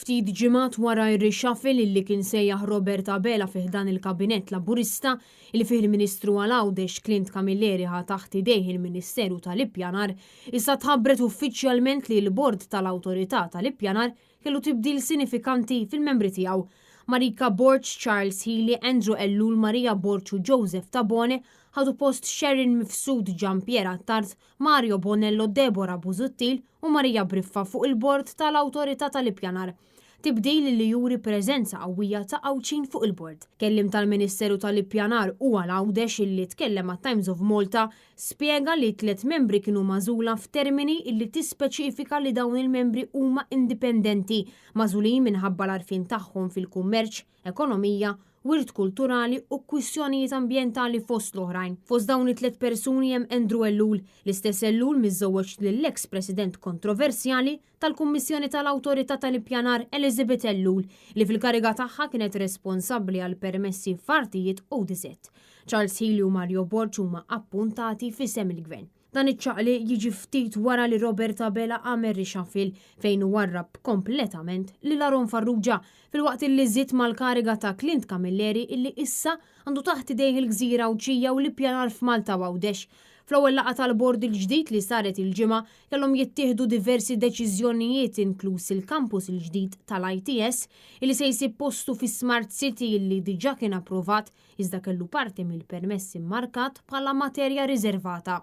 Ftit ġimgħat wara r-reshuffle illi kien sejjaħ Robert Abela fi ħdan il-Kabinett Laburista, illi fih il-Ministru għal Għawdex Clint Camilleri ħa taħt idejh il-Ministeru tal-Ippjanar, issa tħabbret uffiċjalment li l-Bord tal-Awtorità tal-Ippjanar kellu tibdil sinifikanti fil-membri tiegħu. Marika Borg, Charles Hili, Andrew Ellul, Maria Borg u Joseph Tabone ħadu post Sharon Mifsud, Jean Pierre Attard, Mario Bonello, Deborah Busuttil u Maria Briffa fuq il-Bord tal-Awtorità tal-Ippjanar. Tibdil li juri preżenza qawwija ta' Għawdxin fuq il-Bord. Kelliem tal-Ministeru tal-Ippjanar u għal Għawdex illi tkellem mat-Times of Malta spjega li t-tlett membri kienu magħżula f'termini illi tispeċifika li dawn il-membri huma indipendenti, magħżulin minħabba l-għarfien tagħhom fil-kummerċ, ekonomija, wirt kulturali u kwistjonijiet ambjentali fost l-oħrajn. Fost dawn it-tlett persuni hemm Andrew Ellul, l-istess Ellul miżżewweġ lill-eks President kontroversjali tal-Kummissjoni tal-Awtorità tal-Ippjanar Elizabeth Ellul, li fil-kariga tagħha kienet responsabbli għall-permessi f'artijiet ODZ. Charles Hili u Mario Borg huma appuntati f'isem il-Gvern. Dan iċ-ċaqliq jiġi ftit wara li Robert Abela għamel reshuffle fejn warrab kompletament lil Aaron Farrugia filwaqt illi żied mal-kariga ta' Clint Camilleri illi issa għandu taħt idejh il-gżira Għawdxija u l-ippjanar f'Malta u Għawdex. Fl-ewwel laqgħa tal-bord il-ġdid li saret il-Ġimgħa kellhom jittieħdu diversi deċiżjonijiet inkluż il-campus il-ġdid tal-ITS illi se jsib postu fi Smart City illi diġà kien approvat iżda kellu parti mill-permess immarkat bħala materja riżervata.